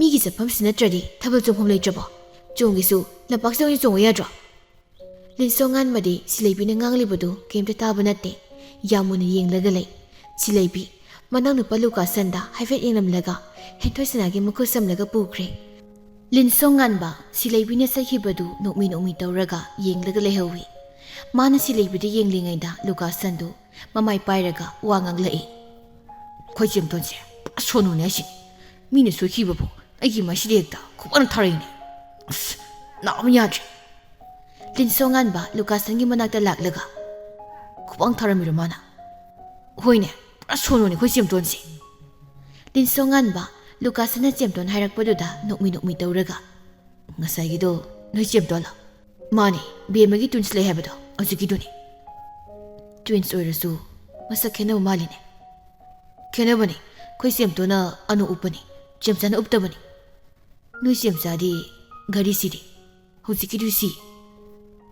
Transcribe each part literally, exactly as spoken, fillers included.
ꯑꯩꯒꯤ ꯆꯠꯐꯝꯁꯤ ꯅꯠꯇ꯭ꯔꯗꯤ ꯊꯥꯕꯜ ꯆꯣꯡꯐꯝ ꯂꯩꯇ꯭ꯔꯕꯣ? ꯆꯣꯡꯒꯦꯁꯨ ꯂꯝꯄꯥꯛꯁꯤꯗ ꯑꯣꯏꯅ ꯆꯣꯡꯉꯨ ꯌꯥꯗ꯭ꯔꯣ? ꯂꯤꯟꯁꯣ ꯉꯥꯟꯕꯗꯤ ꯁꯤꯂꯩꯕꯤꯅ ꯉꯥꯡꯂꯤꯕꯗꯨ ꯀꯩꯝꯇ ꯇꯥꯕ ꯅꯠꯇꯦ꯫ ꯌꯥꯝ ꯃꯨꯟꯅ ꯌꯦꯡꯂꯒ ꯂꯩ꯫ ꯁꯤꯂꯩꯕꯤ ꯃꯅꯥꯎꯅꯨꯄꯥ ꯂꯨꯀꯥꯁꯟꯗ ꯍꯥꯏꯐꯦꯠ ꯌꯦꯡꯂꯝꯂꯒ ꯍꯦꯟꯊꯣꯏ ꯁꯅꯥꯒꯤ ꯃꯈꯨꯠ ꯁꯝꯂꯒ ꯄꯨꯈ꯭ꯔꯦ꯫ ꯂꯤꯟꯁꯣ ꯉꯥꯟꯕ ꯁꯤꯂꯩꯕꯤꯅ ꯆꯠꯈꯤꯕꯗꯨ ꯅꯣꯛꯃꯤ ꯅꯣꯛꯃꯤ ꯇꯧꯔꯒ ꯌꯦꯡꯂꯒ ꯂꯩꯍꯧꯏ꯫ ꯃꯥꯅ ꯁꯤꯂꯩꯕꯤꯗ ꯌꯦꯡꯂꯤꯉꯩꯗ ꯂꯨꯀꯥꯁꯟꯗꯨ ꯃꯃꯥꯏ ꯄꯥꯏꯔꯒ ꯋꯥ ꯉꯥꯡꯂꯛꯏ꯫ "ꯑꯩꯈꯣꯏ ꯆꯦꯝꯇꯣꯟꯁꯦ ꯄꯨꯔꯥ ꯁꯣꯅꯨꯅꯦ ꯍꯥꯏꯁꯤꯅꯤ꯫ ꯃꯤꯅ ꯁꯣꯏꯈꯤꯕꯕꯨ ꯑꯩꯒꯤ ꯃꯥꯏꯁꯤꯗ ꯍꯦꯛꯇ ꯈꯨꯄꯥꯛꯅ ꯊꯥꯔꯛꯏꯅꯦ꯫ ꯑꯁ, ꯅꯥꯕꯅ ꯌꯥꯗ꯭ꯔꯦ꯫" ꯂꯤꯟꯁꯣ ꯉꯥꯟꯕ ꯂꯨꯀꯥꯁꯟꯒꯤ ꯃꯅꯥꯛꯇ ꯂꯥꯛꯂꯒ, "ꯈꯨꯄꯥꯛ ꯊꯥꯔꯝꯃꯤꯔꯣ ꯃꯥꯅ?" "ꯍꯣꯏꯅꯦ, ꯄꯨꯔꯥ ꯁꯣꯅꯨꯅꯦ ꯑꯩꯈꯣꯏ ꯆꯦꯝꯇꯣꯟꯁꯦ꯫" ꯂꯤꯟꯁꯣ ꯉꯥꯟꯕ ꯂꯨꯀꯥꯁꯟꯅ ꯆꯦꯝꯇꯣꯟ ꯍꯥꯏꯔꯛꯄꯗꯨꯗ ꯅꯣꯛꯃꯤ ꯅꯣꯛꯃꯤ ꯇꯧꯔꯒ, "ꯉꯁꯥꯏꯒꯤꯗꯣ ꯅꯣꯏ ꯆꯦꯝꯇꯣꯟꯂꯣ?" "ꯃꯥꯅꯦ, ꯕꯦꯝꯃꯒꯤ ꯇ꯭ꯋꯤꯟꯁ ꯂꯩ ꯍꯥꯏꯕꯗꯣ, ꯍꯧꯖꯤꯛꯀꯤꯗꯨꯅꯤ꯫" "ꯇ꯭ꯋꯤꯟꯁ ꯑꯣꯏꯔꯁꯨ ꯃꯁꯛ ꯈꯦꯠꯅꯕ ꯃꯥꯜꯂꯤꯅꯦ?" "ꯈꯦꯠꯅꯕꯅꯤ, ꯑꯩꯈꯣꯏ ꯆꯦꯝꯇꯣꯟꯅ ꯑꯅꯨ ꯎꯞꯄꯅꯤ, ꯆꯦꯝꯆꯥꯅ ꯎꯞꯇꯕꯅꯤ꯫" "ꯅꯣꯏ ꯆꯦꯝꯆꯥꯗꯤ ꯘꯔꯤ ꯁꯤꯗꯤ, ꯍꯧꯖꯤꯛꯀꯤꯗꯨ ꯁꯤ꯫"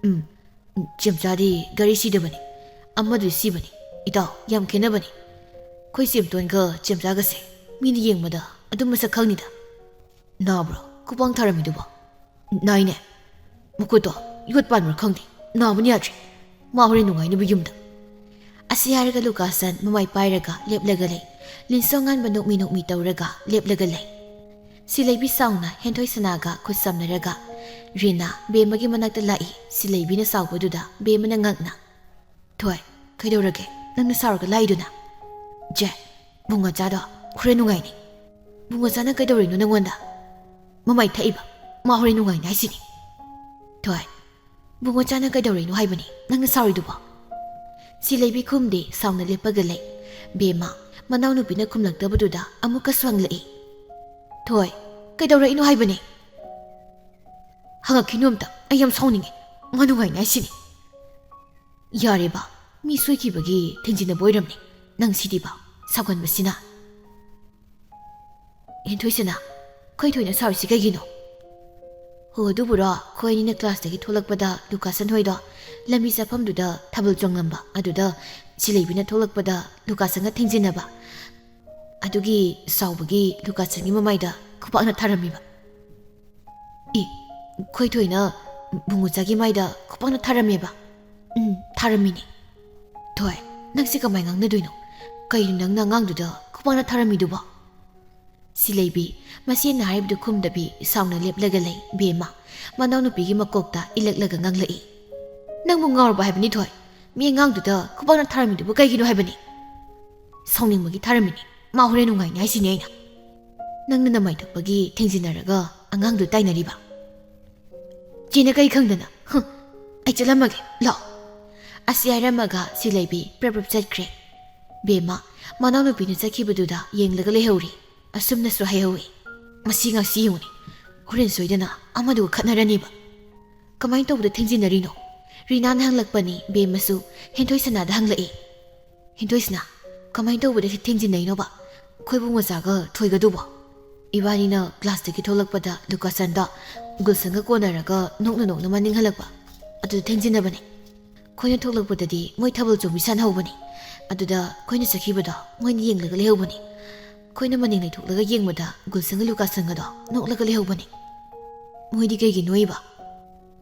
"ꯎꯝ, ꯎꯝ, ꯆꯦꯝꯆꯥꯗꯤ ꯘꯔꯤ ꯁꯤꯗꯕꯅꯤ, ꯑꯃꯗꯨ ꯁꯤꯕꯅꯤ꯫ ꯏꯇꯥꯎ, ꯌꯥꯝ ꯈꯦꯠꯅꯕꯅꯤ꯫ ꯑꯩꯈꯣꯏ ꯆꯦꯝꯇꯣꯟꯒ ꯆꯦꯝꯆꯥꯒꯁꯦ ꯃꯤꯅ ꯌꯦꯡꯕꯗ ꯑꯗꯨꯝ ꯃꯁꯛ ꯈꯪꯅꯤꯗ꯫" "ꯅꯥꯕ꯭ꯔꯣ ꯈꯨꯄꯥꯡ ꯊꯥꯔꯝꯃꯤꯗꯨꯕꯣ?" "ꯅꯥꯏꯅꯦ꯫ ꯃꯈꯨꯠꯇꯣ ꯌꯣꯠ ꯄꯥꯟꯕ꯭ꯔꯥ ꯈꯪꯗꯦ, ꯅꯥꯕꯅ ꯌꯥꯗ꯭ꯔꯦ꯫ ꯃꯥ ꯍꯣꯔꯦꯟ ꯅꯨꯡꯉꯥꯏꯅꯕ ꯌꯨꯝꯗ꯫" ꯑꯁꯤ ꯍꯥꯏꯔꯒ ꯂꯨꯀꯥꯁꯟ ꯃꯃꯥꯏ ꯄꯥꯏꯔꯒ ꯂꯦꯞꯂꯒ ꯂꯩ꯫ ꯂꯤꯟꯁꯣ ꯉꯥꯟꯕ ꯅꯣꯛꯃꯤ ꯅꯣꯛꯃꯤ ꯇꯧꯔꯒ ꯂꯦꯞꯂꯒ ꯂꯩ꯫ ꯁꯤꯂꯩꯕꯤ ꯁꯥꯎꯅ ꯍꯦꯟꯊꯣꯏ ꯁꯅꯥꯒ ꯈꯨꯠ ꯁꯝꯅꯔꯒ ꯔꯤꯅꯥ ꯕꯦꯝꯃꯒꯤ ꯃꯅꯥꯛꯇ ꯂꯥꯛꯏ꯫ ꯁꯤꯂꯩꯕꯤꯅ ꯁꯥꯎꯕꯗꯨꯗ ꯕꯦꯝꯃꯅ ꯉꯛꯅ, "ꯊꯣꯏ, ꯀꯩꯗꯧꯔꯒꯦ? ꯅꯪꯅ ꯁꯥꯎꯔꯒ ꯂꯥꯛꯏꯗꯨꯅ?" "ꯆꯦ, ꯕꯨꯡꯉꯣꯆꯥꯗꯣ ꯍꯣꯔꯦꯟ ꯅꯨꯡꯉꯥꯏꯅꯤ꯫" "ꯕꯨꯡꯉꯣꯆꯥꯅ ꯀꯩꯗꯧꯔꯤꯅꯣ ꯅꯪꯉꯣꯟꯗ?" "ꯃꯃꯥꯏ ꯊꯛꯏꯕ꯫ ꯃꯥ ꯍꯣꯔꯦꯟ ꯅꯨꯡꯉꯥꯏꯅꯤ ꯍꯥꯏꯁꯤꯅꯤ꯫" "ꯊꯣꯏ, ꯕꯨꯡꯉꯣꯆꯥꯅ ꯀꯩꯗꯧꯔꯤꯅꯣ ꯍꯥꯏꯕꯅꯤ ꯅꯪꯅ ꯁꯥꯎꯔꯤꯗꯨꯕꯣ?" ꯁꯤꯂꯩꯕꯤ ꯈꯨꯝꯗꯦ, ꯁꯥꯎꯅ ꯂꯦꯞꯄꯒ ꯂꯩ꯫ ꯕꯦꯝꯃ ꯃꯅꯥꯎꯅꯨꯄꯤꯅ ꯈꯨꯝꯂꯛꯇꯕꯗꯨꯗ ꯑꯃꯨꯛꯀꯁꯨ ꯍꯪꯂꯛꯏ, "ꯊꯣꯏ, ꯀꯩꯗꯧꯔꯛꯏꯅꯣ ꯍꯥꯏꯕꯅꯤ?" "ꯍꯪꯉꯛꯈꯤꯅꯨ ꯑꯝꯇ, ꯑꯩ ꯌꯥꯝ ꯁꯥꯎꯅꯤꯡꯉꯦ꯫ ꯃꯥ ꯅꯨꯡꯉꯥꯏꯅꯤ ꯍꯥꯏꯁꯤꯅꯤ꯫" "ꯌꯥꯔꯦꯕ, ꯃꯤ ꯁꯣꯏꯈꯤꯕꯒꯤ ꯊꯦꯡꯖꯤꯟꯅꯕ ꯑꯣꯏꯔꯝꯅꯤ꯫ ꯅꯪ ꯁꯤꯗꯤꯕ, ꯁꯥꯎꯒꯟꯕꯁꯤꯅ꯫" "ꯍꯦꯟꯊꯣꯏꯁꯅꯥ, ꯑꯩꯈꯣꯏ ꯊꯣꯏꯅ ꯁꯥꯎꯔꯤꯁꯤ ꯀꯩꯒꯤꯅꯣ?" "ꯍꯣ, ꯑꯗꯨꯕꯨꯔꯣ, ꯑꯩꯈꯣꯏ ꯑꯅꯤꯅ ꯀ꯭ꯂꯥꯁꯇꯒꯤ ꯊꯣꯛꯂꯛꯄꯗ ꯂꯨꯀꯥꯁꯟ ꯍꯣꯏꯗꯣ ꯂꯝꯕꯤ ꯆꯠꯐꯝꯗꯨꯗ ꯊꯥꯕꯜ ꯆꯣꯡꯂꯝꯕ, ꯑꯗꯨꯗ ꯁꯤꯂꯩꯕꯤꯅ ꯊꯣꯛꯂꯛꯄꯗ ꯂꯨꯀꯥꯁꯟꯒ ꯊꯦꯡꯖꯤꯟꯅꯕ꯫ ꯑꯗꯨꯒꯤ ꯁꯥꯎꯕꯒꯤ ꯂꯨꯀꯥꯁꯟꯒꯤ ꯃꯃꯥꯏꯗ ꯈꯨꯄꯥꯛꯅ ꯊꯥꯔꯝꯃꯤꯕ꯫ "ꯏ, ꯈꯣꯏꯊꯣꯏꯅ ꯕꯨꯡꯉꯨꯆꯥꯒꯤ ꯃꯥꯏꯗ ꯈꯨꯄꯥꯛꯅ ꯊꯥꯔꯝꯃꯦꯕ?" "ꯎꯝ, ꯊꯥꯔꯝꯃꯤꯅꯦ꯫" "ꯊꯣꯏ, ꯅꯪꯁꯦ ꯀꯃꯥꯏ ꯉꯥꯡꯅꯗꯣꯏꯅꯣ? ꯀꯩꯅꯣ ꯅꯪꯅ ꯑꯉꯥꯡꯗꯨꯗ ꯈꯨꯄꯥꯛꯅ ꯊꯥꯔꯝꯃꯤꯗꯨꯕꯣ?" ꯁꯤꯂꯩꯕꯤ ꯃꯆꯦꯅ ꯍꯥꯏꯔꯤꯕꯗꯨ ꯈꯨꯝꯗꯕꯤ ꯁꯥꯎꯅ ꯂꯦꯞꯂꯒ ꯂꯩ ꯕꯦꯝꯃ꯫ ꯃꯅꯥꯎꯅꯨꯄꯤꯒꯤ ꯃꯀꯣꯛꯇ ꯏꯜꯂꯛꯂꯒ ꯉꯥꯡꯂꯛꯏ꯫ "ꯅꯪꯕꯨ ꯉꯥꯎꯔꯕ ꯍꯥꯏꯕꯅꯤ ꯊꯣꯏ? ꯃꯤ ꯑꯉꯥꯡꯗꯨꯗ ꯈꯨꯄꯥꯛꯅ ꯊꯥꯔꯝꯃꯤꯗꯨꯕꯨ ꯀꯩꯒꯤꯅꯣ ꯍꯥꯏꯕꯅꯤ?" "ꯁꯥꯎꯅꯤꯡꯕꯒꯤ ꯊꯥꯔꯝꯃꯤꯅꯤ꯫ ꯃꯥ ꯍꯣꯔꯦꯟ ꯅꯨꯡꯉꯥꯏꯅꯤ ꯍꯥꯏꯁꯤꯅꯤ ꯑꯩꯅ꯫ ꯅꯪꯅ ꯅꯃꯥꯏ ꯊꯛꯄꯒꯤ ꯊꯦꯡꯖꯤꯟꯅꯔꯒ ꯑꯉꯥꯡꯗꯨ ꯇꯥꯏꯅꯔꯤꯕ?" "ꯆꯦꯅ ꯀꯩ ꯈꯪꯗꯅ? ꯍꯨꯝ, ꯑꯩ ꯆꯠꯂꯝꯃꯒꯦ, ꯂꯥꯛꯑꯣ꯫" ꯑꯁꯤ ꯍꯥꯏꯔꯝꯃꯒ ꯁꯤꯂꯩꯕꯤ ꯄ꯭ꯔꯞ ꯄ꯭ꯔꯞ ꯆꯠꯈ꯭ꯔꯦ꯫ ꯕꯦꯝꯃ ꯃꯅꯥꯎꯅꯨꯄꯤꯅ ꯆꯠꯈꯤꯕꯗꯨꯗ ꯌꯦꯡꯂꯒ ꯂꯩꯍꯧꯔꯤ꯫ ꯑꯁꯨꯝꯅꯁꯨ ꯍꯥꯏꯍꯧꯏ꯫ "ꯃꯁꯤ ꯉꯥꯛꯁꯤ ꯌꯦꯡꯉꯨꯅꯦ, ꯍꯣꯔꯦꯟ ꯁꯣꯏꯗꯅ ꯑꯃꯗꯨꯒ ꯈꯠꯅꯔꯅꯤꯕ꯫ ꯀꯃꯥꯏꯅ ꯇꯧꯕꯗ ꯊꯦꯡꯖꯤꯟꯅꯔꯤꯅꯣ?" ꯔꯤꯅꯥꯅ ꯍꯪꯂꯛꯄꯅꯤ꯫ ꯕꯦꯝꯃꯁꯨ ꯍꯦꯟꯊꯣꯏ ꯁꯅꯥꯗ ꯍꯪꯂꯛꯏ꯫ "ꯍꯦꯟꯊꯣꯏ ꯁꯅꯥ, ꯀꯃꯥꯏꯅ ꯇꯧꯕꯗ ꯊꯦꯡꯖꯤꯟꯅꯩꯅꯣꯕ? ꯈꯣꯏꯕꯨ ꯃꯆꯥꯒ ꯊꯣꯏꯒꯗꯨꯕꯣ? ꯏꯕꯥꯅꯤꯅ ꯀ꯭ꯂꯥꯁꯇꯒꯤ ꯊꯣꯛꯂꯛꯄꯗ ꯂꯨꯀꯥꯁꯟꯗ ꯒꯨꯜꯁꯟꯒ ꯀꯣꯟꯅꯔꯒ ꯅꯣꯛꯅ ꯅꯣꯛꯅ ꯃꯅꯤꯡ ꯍꯜꯂꯛꯄ, ꯑꯗꯨꯗ ꯊꯦꯡꯖꯤꯟꯅꯕꯅꯦ꯫ ꯑꯩꯈꯣꯏꯅ ꯊꯣꯛꯂꯛꯄꯗꯗꯤ ꯃꯣꯏ ꯊꯥꯕꯜ ꯆꯣꯡꯕꯤ ꯁꯥꯟꯅꯍꯧꯕꯅꯤ꯫ ꯑꯗꯨꯗ ꯑꯩꯈꯣꯏꯅ ꯆꯠꯈꯤꯕꯗꯣ ꯃꯣꯏꯅ ꯌꯦꯡꯂꯒ ꯂꯩꯍꯧꯕꯅꯤ꯫ ꯑꯩꯈꯣꯏꯅ ꯃꯅꯤꯡ ꯂꯩꯊꯣꯛꯂꯒ ꯌꯦꯡꯕꯗ ꯒꯨꯜꯁꯟꯒ ꯂꯨꯀꯥꯁꯟꯒꯗꯣ ꯅꯣꯛꯂꯒ ꯂꯩꯍꯧꯕꯅꯤ꯫" "ꯃꯣꯏꯗꯤ ꯀꯩꯒꯤ ꯅꯣꯛꯏꯕ?"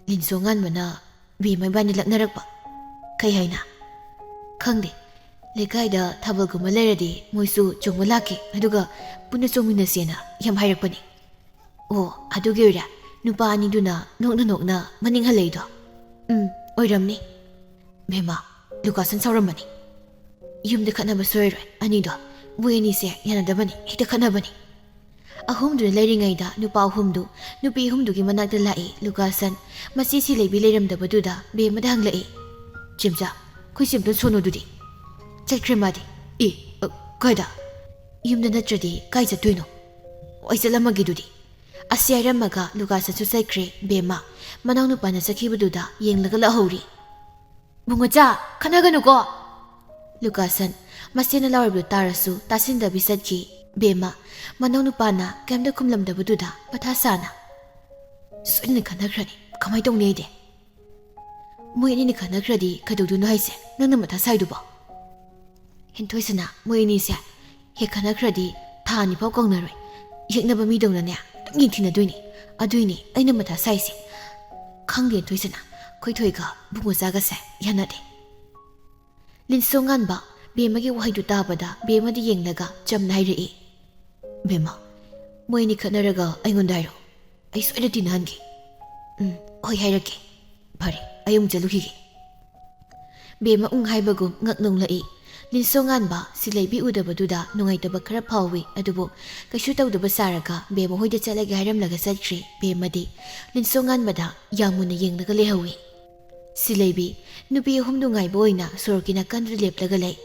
ꯂꯤꯟꯁꯣ ꯉꯥꯟꯕꯅ ꯕꯦꯝꯃ ꯏꯕꯥꯅꯤ ꯂꯛꯅꯔꯛꯄ꯫ "ꯀꯩ ꯍꯥꯏꯅ?" "ꯈꯪꯗꯦ, ꯂꯩꯀꯥꯏꯗ ꯊꯥꯕꯜꯒꯨꯝꯕ ꯂꯩꯔꯗꯤ ꯃꯣꯏꯁꯨ ꯆꯣꯡꯕ ꯂꯥꯛꯀꯦ, ꯑꯗꯨꯒ ꯄꯨꯟꯅ ꯆꯣꯡꯃꯤꯟꯅꯁꯦꯅ ꯌꯥꯝ ꯍꯥꯏꯔꯛꯄꯅꯤ꯫" "ꯑꯣ, ꯑꯗꯨꯒꯤ ꯑꯣꯏꯔꯦ ꯅꯨꯄꯥ ꯑꯅꯤꯗꯨꯅ ꯅꯣꯛꯅ ꯅꯣꯛꯅ ꯃꯅꯤꯡ ꯍꯜꯂꯛꯏꯗꯣ꯫" "ꯎꯝ, ꯑꯣꯏꯔꯝꯅꯤ꯫" "ꯕꯦꯝꯃ, ꯂꯨꯀꯥꯁꯟ ꯁꯥꯎꯔꯝꯕꯅꯤ꯫ ꯌꯨꯝꯗ ꯈꯠꯅꯕ ꯁꯣꯏꯔꯣꯏ ꯑꯅꯤꯗꯣ꯫ ꯃꯣꯏ ꯑꯅꯤꯁꯦ ꯌꯥꯅꯗꯕꯅꯤ, ꯍꯦꯛꯇ ꯈꯠꯅꯕꯅꯤ꯫" ꯑꯍꯨꯝꯗꯨꯅ ꯂꯩꯔꯤꯉꯩꯗ ꯅꯨꯄꯥ ꯑꯍꯨꯝꯗꯨ ꯅꯨꯄꯤ ꯑꯍꯨꯝꯗꯨꯒꯤ ꯃꯅꯥꯛꯇ ꯂꯥꯛꯏ꯫ ꯂꯨꯀꯥꯁꯟ ꯃꯆꯦ ꯁꯤꯂꯩꯕꯤ ꯂꯩꯔꯝꯗꯕꯗꯨꯗ ꯕꯦꯝꯃꯗ ꯍꯪꯂꯛꯏ꯫ "ꯆꯦꯝꯆꯥ, ꯑꯩꯈꯣꯏ ꯆꯦꯝꯇꯣꯟ ꯁꯣꯅꯨꯗꯨꯗꯤ?" "ꯆꯠꯈ꯭ꯔꯦ ꯃꯥꯗꯤ꯫" "ꯑꯦ, ꯑ, ꯀꯥꯏꯗ?" "ꯌꯨꯝꯗ ꯅꯠꯇ꯭ꯔꯗꯤ ꯀꯥꯏ ꯆꯠꯇꯣꯏꯅꯣ?" "ꯑꯣ, ꯑꯩ ꯆꯠꯂꯝꯃꯒꯦ ꯑꯗꯨꯗꯤ꯫" ꯑꯁꯤ ꯍꯥꯏꯔꯝꯃꯒ ꯂꯨꯀꯥꯁꯟꯁꯨ ꯆꯠꯈ꯭ꯔꯦ꯫ ꯕꯦꯝꯃ ꯃꯅꯥꯎꯅꯨꯄꯥꯅ ꯆꯠꯈꯤꯕꯗꯨꯗ ꯌꯦꯡꯂꯒ ꯂꯥꯛꯍꯧꯔꯤ꯫ "ꯕꯨꯡꯉꯣꯆꯥ, ꯈꯠꯅꯒꯅꯨꯀꯣ꯫" ꯂꯨꯀꯥꯁꯟ ꯃꯆꯦꯅ ꯂꯥꯎꯔꯤꯕꯗꯨ ꯇꯥꯔꯁꯨ ꯇꯥꯁꯤꯟꯗꯕꯤ ꯆꯠꯈꯤ꯫ ꯕꯦꯝꯃ ꯃꯅꯥꯎꯅꯨꯄꯥꯅ ꯀꯩꯝꯇ ꯈꯨꯝꯂꯝꯗꯕꯗꯨꯗ ꯃꯊꯥ ꯁꯥꯅ, "ꯁꯣꯏꯗꯅ ꯈꯠꯅꯈ꯭ꯔꯅꯤ, ꯀꯃꯥꯏꯅ ꯇꯧꯅꯤ ꯑꯩꯗꯤ?" "ꯃꯣꯏ ꯑꯅꯤꯅ ꯈꯠꯅꯈ꯭ꯔꯗꯤ ꯀꯩꯗꯧꯗꯣꯏꯅꯣ ꯍꯥꯏꯁꯦ, ꯅꯪꯅ ꯃꯊꯥ ꯁꯥꯏꯗꯨꯕꯣ?" "ꯍꯦꯟꯊꯣꯏꯁꯅꯥ, ꯃꯣꯏ ꯑꯅꯤꯁꯦ ꯍꯦꯛ ꯈꯠꯅꯈ꯭ꯔꯗꯤ ꯊꯥ ꯑꯅꯤ ꯐꯥꯎ ꯀꯧꯅꯔꯣꯏ꯫ ꯌꯦꯛꯅꯕ ꯃꯤꯗꯧꯅꯅꯦ ꯑꯗꯨꯝ ꯌꯦꯡꯊꯤꯅꯗꯣꯏꯅꯤ꯫ ꯑꯗꯨꯏꯅꯤ ꯑꯩꯅ ꯃꯊꯥ ꯁꯥꯏꯁꯦ꯫ ꯈꯪꯗꯦ ꯊꯣꯏꯁꯅꯥ, ꯑꯩꯈꯣꯏ ꯊꯣꯏꯒ ꯕꯨꯡꯉꯣꯆꯥꯒꯁꯦ ꯌꯥꯅꯗꯦ꯫ ꯂꯤꯟꯁꯣ ꯉꯥꯟꯕ ꯕꯦꯝꯃꯒꯤ ꯋꯥꯍꯩꯗꯨ ꯇꯥꯕꯗ ꯕꯦꯝꯃꯗ ꯌꯦꯡꯂꯒ ꯆꯝꯅ ꯍꯥꯏꯔꯛꯏ, "ꯕꯦꯝꯃ, ꯃꯣꯏ ꯑꯅꯤ ꯈꯠꯅꯔꯒ ꯑꯩꯉꯣꯟꯗ ꯍꯥꯏꯔꯣ꯫ ꯑꯩ ꯁꯣꯏꯗꯅ ꯇꯤꯟꯅꯍꯟꯒꯦ꯫ ꯎꯝ, ꯍꯣꯏ, ꯍꯥꯏꯔꯛꯀꯦ꯫ ꯐꯔꯦ, ꯑꯩ ꯑꯃꯨꯛ ꯆꯠꯂꯨꯈꯤꯒꯦ"꯫ ꯕꯦꯝꯃ ꯎꯪ ꯍꯥꯏꯕꯒꯨꯝ ꯉꯛ ꯅꯣꯡꯂꯛꯏ꯫ ꯂꯤꯟꯁꯣ ꯉꯥꯟꯕ ꯁꯤꯂꯩꯕꯤ ꯎꯗꯕꯗꯨꯗ ꯅꯨꯡꯉꯥꯏꯇꯕ ꯈꯔ ꯐꯥꯎꯏ, ꯑꯗꯨꯕꯨ ꯀꯩꯁꯨ ꯇꯧꯗꯕ ꯁꯥꯔꯒ ꯕꯦꯝꯃ ꯍꯣꯏꯗ ꯆꯠꯂꯒꯦ ꯍꯥꯏꯔꯝꯂꯒ ꯆꯠꯈ꯭ꯔꯤ꯫ ꯕꯦꯝꯃꯗꯤ ꯂꯤꯟꯁꯣ ꯉꯥꯟꯕꯗ ꯌꯥꯝ ꯃꯨꯟꯅ ꯌꯦꯡꯂꯒ ꯂꯩꯍꯧꯏ꯫ ꯁꯤꯂꯩꯕꯤ ꯅꯨꯄꯤ ꯑꯍꯨꯝꯗꯨ ꯉꯥꯏꯕ ꯑꯣꯏꯅ ꯁꯣꯔꯣꯛꯀꯤ ꯅꯥꯀꯟꯗꯨꯗ ꯂꯦꯞꯂꯒ ꯂꯩ꯫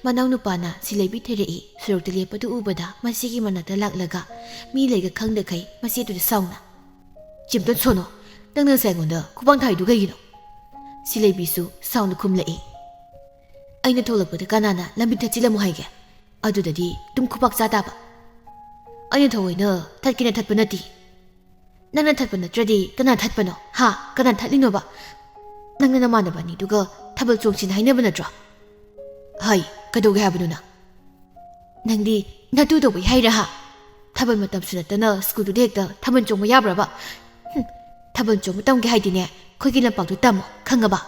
ꯃꯅꯥꯎꯅꯨꯄꯥꯅ ꯁꯤꯂꯩꯕꯤ ꯊꯤꯔꯛꯏ꯫ ꯁꯣꯔꯣꯛꯇ ꯂꯦꯞꯄꯗꯨ ꯎꯕꯗ ꯃꯁꯤꯒꯤ ꯃꯅꯥꯛꯇ ꯂꯥꯛꯂꯒ ꯃꯤ ꯂꯩꯒ ꯈꯪꯗꯈꯩ ꯃꯆꯦꯗꯨꯗ ꯁꯥꯎꯅ, "ꯆꯦꯝꯇꯣꯟ ꯁꯣꯅꯣ, ꯅꯪꯅ ꯉꯁꯥꯏ ꯑꯩꯉꯣꯟꯗ ꯈꯨꯄꯥꯛ ꯊꯥꯔꯤꯗꯨ ꯀꯩꯒꯤꯅꯣ?" ꯁꯤꯂꯩꯕꯤꯁꯨ ꯁꯥꯎꯅ ꯈꯨꯝꯂꯛꯏ꯫ "ꯑꯩꯅ ꯊꯣꯛꯂꯛꯄꯗ ꯀꯅꯥꯅ ꯂꯝꯕꯤ ꯊꯠꯆꯤꯜꯂꯝꯃꯨ ꯍꯥꯏꯒꯦ? ꯑꯗꯨꯗꯗꯤ ꯑꯗꯨꯝ ꯈꯨꯄꯥꯛ ꯆꯥ ꯇꯥꯕ꯫ ꯑꯩꯅ ꯊꯑꯣꯏꯅ ꯊꯠꯀꯦꯅ ꯊꯠꯄ ꯅꯠꯇꯦ꯫ ꯅꯪꯅ ꯊꯠꯄ ꯅꯠꯇ꯭ꯔꯗꯤ ꯀꯅꯥ ꯊꯠꯄꯅꯣ? ꯍꯥ? ꯀꯅꯥ ꯊꯠꯂꯤꯅꯣꯕ? ꯅꯪꯅ ꯅꯃꯥꯟꯅꯕ ꯑꯅꯤꯗꯨꯒ ꯊꯥꯕꯜ ꯆꯣꯡꯁꯤꯅ ꯍꯥꯏꯅꯕ ꯅꯠꯇ꯭ꯔꯣ?" "ꯍꯩ, ꯀꯩꯗꯧꯒꯦ ꯍꯥꯏꯕꯅꯣ ꯅꯪ? ꯅꯪꯗꯤ ꯅꯇꯨ ꯇꯧꯕꯩ ꯍꯥꯏꯔ ꯍꯥ? ꯊꯥꯕꯜ ꯃꯇꯝꯁꯨ ꯅꯠꯇꯅ ꯁ꯭ꯀꯨꯜꯗꯨꯗ ꯍꯦꯛꯇ ꯊꯥꯕꯜ ꯆꯣꯡꯕ ꯌꯥꯕ꯭ꯔꯕ? ꯍꯨꯝ, ꯊꯥꯕꯜ ꯆꯣꯡꯕ ꯇꯝꯒꯦ ꯍꯥꯏꯗꯤꯅꯦ, ꯑꯩꯈꯣꯏꯒꯤ ꯂꯝꯄꯥꯛꯇꯨ ꯇꯝꯃꯣ, ꯈꯪꯉꯕ?"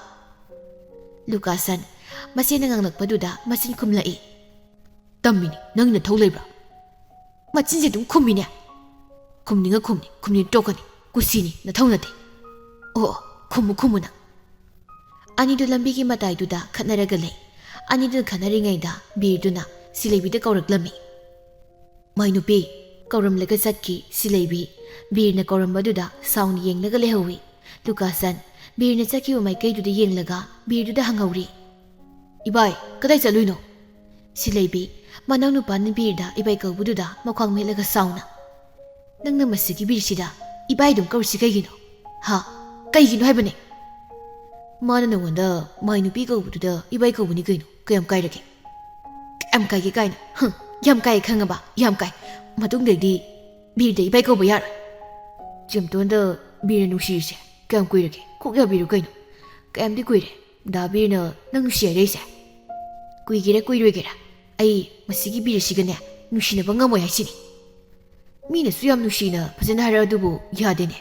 ꯂꯨꯀꯥꯁꯟ ꯃꯆꯦꯅ ꯉꯥꯡꯂꯛꯄꯗꯨꯗ ꯃꯆꯤꯟ ꯈꯨꯝꯂꯛꯏ꯫ "ꯇꯝꯃꯤꯅꯤ, ꯅꯪꯒꯤ ꯅꯊꯧ ꯂꯩꯕ꯭ꯔꯥ?" ꯃꯆꯤꯟꯁꯦ ꯑꯗꯨꯝ ꯈꯨꯝꯃꯤꯅꯦ꯫ "ꯈꯨꯝꯅꯤꯡꯉ ꯈꯨꯝꯅꯤ, ꯈꯨꯝꯅꯤꯡ ꯇꯣꯛꯀꯅꯤ, ꯀꯨꯁꯤꯅꯤ, ꯅꯊꯧ ꯅꯠꯇꯦ꯫ ꯑꯣ, ꯑꯣ, ꯈꯨꯝꯃꯨ, ꯈꯨꯝꯃꯨ ꯅꯪ"꯫ ꯑꯅꯤꯗꯨ ꯂꯝꯕꯤꯒꯤ ꯃꯇꯥꯏꯗꯨꯗ ꯈꯠꯅꯔꯒ ꯂꯩ꯫ ꯑꯅꯤꯗꯨ ꯈꯠꯅꯔꯤꯉꯩꯗ ꯕꯤꯔꯗꯨꯅ ꯁꯤꯂꯩꯕꯤꯗ ꯀꯧꯔꯛꯂꯝꯃꯤ꯫ "ꯃꯥꯏ ꯅꯨꯄꯤ!" ꯀꯧꯔꯝꯂꯒ ꯆꯠꯈꯤ ꯁꯤꯂꯩꯕꯤ꯫ ꯕꯤꯔꯅ ꯀꯧꯔꯝꯕꯗꯨꯗ ꯁꯥꯎꯅ ꯌꯦꯡꯂꯒ ꯂꯩꯍꯧꯏ꯫ ꯂꯨꯀꯥꯁꯟ ꯕꯤꯔꯅ ꯆꯠꯈꯤꯕ ꯃꯥꯏꯀꯩꯗꯨꯗ ꯌꯦꯡꯂꯒ ꯕꯤꯔꯗꯨꯗ ꯍꯪꯍꯧꯔꯤ꯫ "ꯏꯕꯥꯏ, ꯀꯗꯥꯏ ꯆꯠꯂꯨꯏꯅꯣ?" ꯁꯤꯂꯩꯕꯤ ꯃꯅꯥꯎꯅꯨꯄꯥꯅ ꯕꯤꯔꯗ ꯏꯕꯥꯏ ꯀꯧꯕꯗꯨꯗ ꯃꯈ꯭ꯋꯥꯡ ꯃꯦꯠꯂꯒ ꯁꯥꯎꯅ, "ꯅꯪꯅ ꯃꯁꯤꯒꯤ ꯕꯤꯔꯁꯤꯗ ꯏꯕꯥꯏ ꯑꯗꯨꯝ ꯀꯧꯔꯤꯁꯤ ꯀꯩꯒꯤꯅꯣ? ꯍꯥ? ꯀꯩꯒꯤꯅꯣ ꯍꯥꯏꯕꯅꯦ?" "ꯃꯥꯅ ꯅꯉꯣꯟꯗ ꯃꯥꯏ ꯅꯨꯄꯤ ꯀꯧꯕꯗꯨꯗ ꯏꯕꯥꯏ ꯀꯧꯕꯅꯤ ꯀꯩꯅꯣ, ꯀꯌꯥꯝ ꯀꯥꯏꯔꯒꯦ?" "ꯀꯌꯥꯝ ꯀꯥꯏꯒꯦ ꯀꯥꯏꯅ? ꯍꯨꯝ, ꯌꯥꯝ ꯀꯥꯏ, ꯈꯪꯉꯕ? ꯌꯥꯝ ꯀꯥꯏ꯫ ꯃꯇꯨꯡꯗꯩꯗꯤ ꯕꯤꯔꯗ ꯏꯕꯥꯏ ꯀꯧꯕ ꯌꯥꯔꯣꯏ꯫ ꯆꯦꯝꯇꯣꯟꯗ ꯕꯤꯔꯅ ꯅꯨꯡꯁꯤꯔꯤꯁꯦ ꯀꯌꯥꯝ ꯀꯨꯏꯔꯒꯦ? ꯀꯣꯛ ꯌꯥꯕꯤꯔꯨ ꯀꯩꯅꯣ꯫ ꯀꯌꯥꯝꯗꯤ ꯀꯨꯏꯔꯦ ꯗꯥ ꯕꯤꯔꯅ ꯅꯪ ꯅꯨꯡꯁꯤ ꯍꯥꯏꯔꯛꯏꯁꯦ? ꯀꯨꯏꯒꯦꯔꯥ ꯀꯨꯏꯔꯣꯏꯒꯦꯔꯥ ꯑꯩ ꯃꯁꯤꯒꯤ ꯕꯤꯔꯁꯤꯒꯅꯦ ꯅꯨꯡꯁꯤꯅꯕ ꯉꯝꯃꯣꯏ ꯍꯥꯏꯁꯤꯅꯤ"꯫ ꯃꯤꯅꯁꯨ ꯌꯥꯝ ꯅꯨꯡꯁꯤꯅ ꯐꯖꯅ ꯍꯥꯏꯔꯛꯑꯗꯨꯕꯨ ꯌꯥꯗꯦꯅꯦ꯫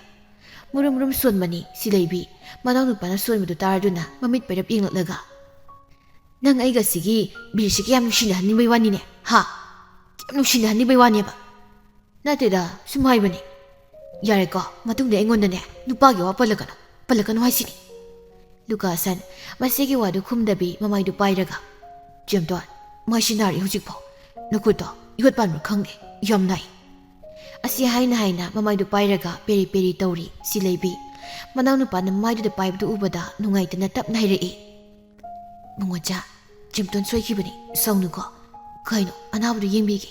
ꯃꯨꯔꯨꯝ ꯃꯨꯔꯨꯝ ꯁꯣꯟꯕꯅꯤ ꯁꯤꯂꯩꯕꯤ꯫ ꯃꯅꯥꯎꯅꯨꯄꯥꯅ ꯁꯣꯟꯕꯗꯨ ꯇꯥꯔꯗꯨꯅ ꯃꯃꯤꯠ ꯄꯩꯔꯞ ꯌꯦꯡꯂꯛꯂꯒ, "ꯅꯪ ꯑꯩꯒ ꯁꯤꯒꯤ ꯕꯤꯔꯁꯤꯒ ꯌꯥꯝ ꯅꯨꯡꯁꯤꯅꯍꯟꯅꯤꯡꯕꯩ ꯋꯥꯅꯤꯅꯦ, ꯍꯥ? ꯌꯥꯝ ꯅꯨꯡꯁꯤꯅꯍꯟꯅꯤꯡꯕꯩ ꯋꯥꯅꯦꯕ?" "ꯅꯠꯇꯦꯗ, ꯁꯨꯝ ꯍꯥꯏꯕꯅꯤ꯫ ꯌꯥꯔꯦꯀꯣ, ꯃꯇꯨꯡꯗ ꯑꯩꯉꯣꯟꯗꯅꯦ ꯅꯨꯄꯥꯒꯤ ꯋꯥ ꯄꯜꯂꯛꯀꯅꯨ, ꯄꯜꯂꯛꯀꯅꯨ ꯍꯥꯏꯁꯤꯅꯤ꯫" ꯂꯨꯀꯥꯁꯟ ꯃꯁꯤꯒꯤ ꯋꯥꯗꯨ ꯈꯨꯝꯗꯕꯤ ꯃꯃꯥꯏꯗꯨ ꯄꯥꯏꯔꯒ, "ꯆꯦꯝꯇꯣꯟ, ꯃꯥꯏꯁꯤ ꯅꯥꯔꯤ ꯍꯧꯖꯤꯛꯐꯥꯎ꯫ ꯅꯈꯨꯠꯇꯣ ꯌꯣꯠ ꯄꯥꯟꯕ꯭ꯔꯥ ꯈꯪꯗꯦ, ꯌꯥꯝ ꯅꯥꯏ꯫" ꯑꯁꯤ ꯍꯥꯏꯅ ꯍꯥꯏꯅ ꯃꯃꯥꯏꯗꯨ ꯄꯥꯏꯔꯒ ꯄꯦꯔꯤ ꯄꯦꯔꯤ ꯇꯧꯔꯤ ꯁꯤꯂꯩꯕꯤ꯫ ꯃꯅꯥꯎꯅꯨꯄꯥꯅ ꯃꯃꯥꯏꯗꯨꯗ ꯄꯥꯏꯕꯗꯨ ꯎꯕꯗ ꯅꯨꯡꯉꯥꯏꯇꯅ ꯇꯞꯅ ꯍꯥꯏꯔꯛꯏ, "ꯃꯉꯣꯆꯥ, ꯆꯦꯝꯇꯣꯟ ꯁꯣꯏꯈꯤꯕꯅꯤ, ꯁꯥꯎꯅꯨꯀꯣ꯫ ꯀꯩꯅꯣ, ꯑꯅꯥꯕꯗꯨ ꯌꯦꯡꯕꯤꯒꯦ꯫"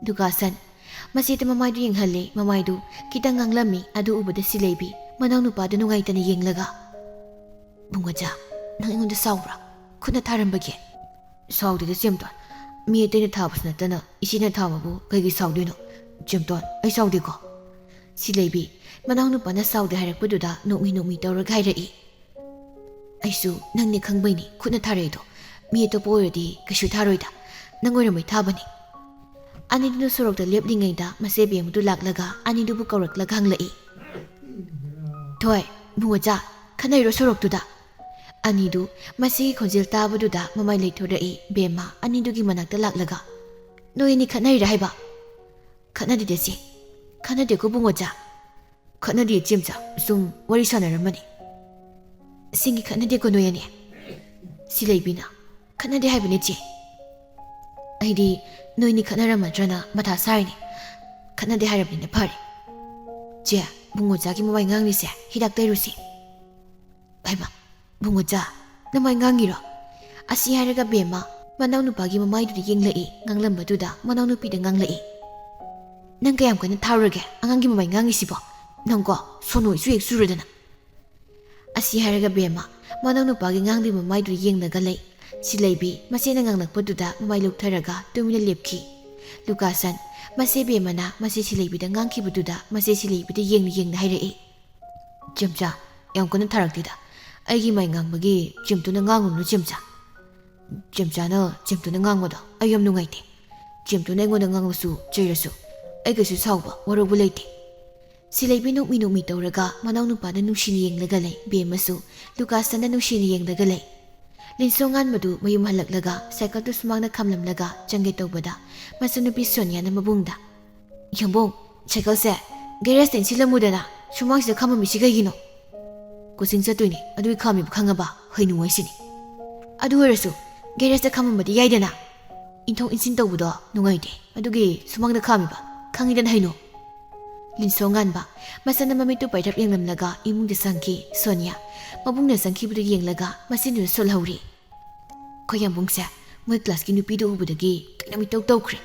ꯂꯨꯀꯥꯁꯟ ꯃꯁꯤꯗ ꯃꯃꯥꯏꯗꯨ ꯌꯦꯡꯍꯜꯂꯦ꯫ ꯃꯃꯥꯏꯗꯨ ꯈꯤꯇꯪ ꯉꯥꯡꯂꯝꯃꯤ꯫ ꯑꯗꯨ ꯎꯕꯗ ꯁꯤꯂꯩꯕꯤ ꯃꯅꯥꯎꯅꯨꯄꯥꯗꯨ ꯅꯨꯡꯉꯥꯏꯇꯅ ꯌꯦꯡꯂꯒ, "ꯕꯨꯡꯉꯣꯆꯥ, ꯅꯪ ꯑꯩꯉꯣꯟꯗ ꯁꯥꯎꯕ꯭ꯔꯥ? ꯈꯨꯠꯅ ꯊꯥꯔꯝꯕꯒꯤ?" "ꯁꯥꯎꯗꯦꯗ ꯆꯦꯝꯇꯣꯟ, ꯃꯤ ꯑꯇꯩꯅ ꯊꯥꯕꯁꯨ ꯅꯠꯇꯅ ꯏꯆꯦꯅ ꯊꯥꯕꯕꯨ ꯀꯩꯒꯤ ꯁꯥꯎꯗꯣꯏꯅꯣ? ꯆꯦꯝꯇꯣꯟ, ꯑꯩ ꯁꯥꯎꯗꯦꯀꯣ꯫" ꯁꯤꯂꯩꯕꯤ ꯃꯅꯥꯎꯅꯨꯄꯥꯅ ꯁꯥꯎꯗꯦ ꯍꯥꯏꯔꯛꯄꯗꯨꯗ ꯅꯣꯛꯃꯤ ꯅꯣꯛꯃꯤ ꯇꯧꯔꯒ ꯍꯥꯏꯔꯛꯏ, "ꯑꯩꯁꯨ ꯅꯪꯅꯦ ꯈꯪꯕꯩꯅꯤ ꯈꯨꯠꯅ ꯊꯥꯔꯛꯏꯗꯣ꯫ ꯃꯤ ꯑꯇꯣꯞꯄ ꯑꯣꯏꯔꯗꯤ ꯀꯩꯁꯨ ꯊꯥꯔꯣꯏꯗ꯫ ꯅꯪ ꯑꯣꯏꯔꯝꯕꯩ ꯊꯥꯕꯅꯤ꯫" ꯑꯅꯤꯗꯨꯅ ꯁꯣꯔꯣꯛꯇ ꯂꯦꯞꯂꯤꯉꯩꯗ ꯃꯆꯦ ꯕꯦꯝꯃꯗꯨ ꯂꯥꯛꯂꯒ ꯑꯅꯤꯗꯨꯕꯨ ꯀꯧꯔꯛꯂꯒ ꯍꯪꯂꯛꯏ, "ꯊꯣꯏ, ꯕꯨꯡꯉꯣꯆꯥ, ꯈꯠꯅꯩꯔꯣ ꯁꯣꯔꯣꯛꯇꯨꯗ?" ꯑꯅꯤꯗꯨ ꯃꯁꯤꯒꯤ ꯈꯣꯟꯖꯦꯜ ꯇꯥꯕꯗꯨꯗ ꯃꯃꯥꯏ ꯂꯩꯊꯣꯔꯛꯏ꯫ ꯕꯦꯝꯃ ꯑꯅꯤꯗꯨꯒꯤ ꯃꯅꯥꯛꯇ ꯂꯥꯛꯂꯒ, "ꯅꯣꯏ ꯑꯅꯤ ꯈꯠꯅꯔꯤꯔꯥ ꯍꯥꯏꯕ?" "ꯈꯠꯅꯗꯦꯗ ꯆꯦ꯫" "ꯈꯠꯅꯗꯦꯀꯣ ꯕꯨꯡꯉꯣꯆꯥ?" "ꯈꯠꯅꯗꯦ ꯆꯦꯝꯆꯥ, ꯁꯨꯝ ꯋꯥꯔꯤ ꯁꯥꯟꯅꯔꯝꯕꯅꯤ꯫" "ꯑꯁꯦꯡꯒꯤ ꯈꯠꯅꯗꯦꯀꯣ ꯅꯣꯏ ꯑꯅꯤ?" ꯁꯤꯂꯩꯕꯤꯅ, "ꯈꯠꯅꯗꯦ ꯍꯥꯏꯕꯅꯦ ꯆꯦ꯫ ꯑꯩꯗꯤ ꯅꯣꯏꯅꯤ ꯈꯠꯅꯔꯝꯃꯗ꯭ꯔꯅ ꯃꯊꯥ ꯁꯥꯔꯤꯅꯦ꯫ ꯈꯠꯅꯗꯦ ꯍꯥꯏꯔꯕꯅꯤꯅ ꯐꯔꯦ꯫ ꯆꯦ, ꯕꯨꯡꯉꯣꯆꯥꯒꯤ ꯃꯃꯥꯏ ꯉꯥꯡꯂꯤꯁꯦ ꯍꯤꯗꯥꯛ ꯇꯩꯔꯨꯁꯤ꯫" "ꯍꯩꯃꯥ, ꯕꯨꯡꯉꯣꯆꯥ, ꯅꯃꯥꯏ ꯉꯥꯡꯉꯤꯔꯣ?" ꯑꯁꯤ ꯍꯥꯏꯔꯒ ꯕꯦꯝꯃ ꯃꯅꯥꯎꯅꯨꯄꯥꯒꯤ ꯃꯃꯥꯏꯗꯨꯗ ꯌꯦꯡꯂꯛꯏ꯫ ꯉꯥꯡꯂꯝꯕꯗꯨꯗ ꯃꯅꯥꯎꯅꯨꯄꯤꯗ ꯉꯥꯡꯂꯛꯏ, "ꯅꯪ ꯀꯌꯥꯝ ꯀꯟꯅ ꯊꯥꯔꯨꯔꯒꯦ ꯑꯉꯥꯡꯒꯤ ꯃꯃꯥꯏ ꯉꯥꯡꯉꯤꯁꯤꯕꯣ? ꯅꯪꯀꯣ, ꯁꯣꯅꯣ ꯏꯆꯨ ꯍꯦꯛ ꯆꯨꯔꯗꯅ꯫" ꯑꯁꯤ ꯍꯥꯏꯔꯒ ꯕꯦꯝꯃ ꯃꯅꯥꯎꯅꯨꯄꯥꯒꯤ ꯉꯥꯡꯗ꯭ꯔꯤꯕ ꯃꯃꯥꯏꯗꯨꯗ ꯌꯦꯡꯂꯒ ꯂꯩ꯫ ꯁꯤꯂꯩꯕꯤ ꯃꯆꯦꯅ ꯉꯥꯡꯂꯛꯄꯗꯨꯗ ꯃꯃꯥꯏ ꯂꯨꯞꯊꯔꯒ ꯇꯨꯃꯤꯟꯅ ꯂꯦꯞꯈꯤ꯫ ꯂꯨꯀꯥꯁꯟ ꯃꯆꯦ ꯕꯦꯝꯃꯅ ꯃꯆꯦ ꯁꯤꯂꯩꯕꯤꯗ ꯉꯥꯡꯈꯤꯕꯗꯨꯗ ꯃꯆꯦ ꯁꯤꯂꯩꯕꯤꯗ ꯌꯦꯡꯅ ꯌꯦꯡꯅ ꯍꯥꯏꯔꯛꯏ, "ꯆꯦꯝꯆꯥ, ꯌꯥꯝ ꯀꯟꯅ ꯊꯥꯔꯛꯇꯦꯗ꯫ ꯑꯩꯒꯤ ꯃꯥꯏ ꯉꯥꯡꯕꯒꯤ ꯆꯦꯝꯇꯨꯅ ꯉꯥꯡꯉꯨꯅꯨ ꯆꯦꯝꯆꯥ꯫ ꯆꯦꯝꯆꯥꯅ ꯆꯦꯝꯇꯨꯅ ꯉꯥꯡꯕꯗꯣ ꯑꯩ ꯌꯥꯝ ꯅꯨꯡꯉꯥꯏꯇꯦ꯫ ꯆꯦꯝꯇꯨꯅ ꯑꯩꯉꯣꯟꯗ ꯉꯥꯡꯂꯁꯨ ꯆꯩꯔꯁꯨ ꯑꯩ ꯀꯩꯁꯨ ꯁꯥꯎꯕ ꯋꯥꯔꯧꯕ ꯂꯩꯇꯦ꯫ ꯁꯤꯂꯩꯕꯤ ꯅꯣꯛꯃꯤ ꯅꯣꯛꯃꯤ ꯇꯧꯔꯒ ꯃꯅꯥꯎꯅꯨꯄꯥꯗ ꯅꯨꯡꯁꯤꯅ ꯌꯦꯡꯂꯒ ꯂꯩ꯫ ꯕꯦꯝꯃꯁꯨ ꯂꯨꯀꯥꯁꯟꯗ ꯅꯨꯡꯁꯤꯅ ꯌꯦꯡꯂꯒ ꯂꯩ꯫ ꯂꯤꯟꯁꯣ ꯉꯥꯟꯕꯗꯨ ꯃꯌꯨꯝ ꯍꯜꯂꯛꯂꯒ ꯁꯥꯏꯀꯜꯗꯨ ꯁꯨꯃꯥꯡꯗ ꯈꯥꯝꯂꯝꯂꯒ ꯆꯪꯒꯦ ꯇꯧꯕꯗ ꯃꯆꯟꯅꯨꯄꯤ ꯁꯣꯅꯤꯌꯥꯅ ꯃꯕꯨꯡꯗ, "ꯌꯥꯝꯕꯨꯡ, ꯁꯥꯏꯀꯜꯁꯦ ꯒꯦꯔꯦꯖꯇ ꯏꯟꯁꯤꯜꯂꯝꯃꯨꯗꯅ, ꯁꯨꯃꯥꯡꯁꯤꯗ ꯈꯥꯝꯃꯝꯃꯤꯁꯤ ꯀꯩꯒꯤꯅꯣ?" "ꯀꯣꯆꯤꯡ ꯆꯠꯇꯣꯏꯅꯦ, ꯑꯗꯨꯒꯤ ꯈꯥꯝꯃꯤꯕ ꯈꯪꯉꯕ? ꯍꯩꯅꯨ ꯍꯥꯏꯁꯤꯅꯤ꯫ ꯑꯗꯨ ꯑꯣꯏꯔꯁꯨ ꯒꯦꯔꯦꯖꯇ ꯈꯥꯝꯃꯝꯕꯗꯤ ꯌꯥꯏꯗꯅ꯫ ꯏꯟꯊꯣꯛ ꯏꯟꯁꯤꯟ ꯇꯧꯕꯗꯣ ꯅꯨꯡꯉꯥꯏꯇꯦ, ꯑꯗꯨꯒꯤ ꯁꯨꯃꯥꯡꯗ ꯈꯥꯝꯃꯤꯕ, ꯈꯪꯉꯤꯗꯅ ꯍꯩꯅꯨ꯫" ꯂꯤꯟꯁꯣ ꯉꯥꯟꯕ ꯃꯆꯟꯅ ꯃꯃꯤꯠꯇꯨ ꯄꯥꯏꯔꯞ ꯌꯦꯡꯂꯝꯂꯒ ꯏꯃꯨꯡꯗ ꯆꯪꯈꯤ꯫ ꯁꯣꯅꯤꯌꯥ ꯃꯕꯨꯡꯅ ꯆꯪꯈꯤꯕꯗꯨ ꯌꯦꯡꯂꯒ ꯃꯆꯤꯟꯗꯨꯗ ꯁꯣꯜꯍꯧꯔꯤ꯫ "ꯑꯩꯈꯣꯏ ꯌꯥꯝꯕꯨꯡꯁꯦ ꯃꯣꯏ ꯀ꯭ꯂꯥꯁꯀꯤ ꯅꯨꯄꯤꯗꯨ ꯎꯕꯗꯒꯤ ꯀꯩꯅꯣꯝ ꯏꯇꯧ ꯇꯧꯈ꯭ꯔꯦ꯫"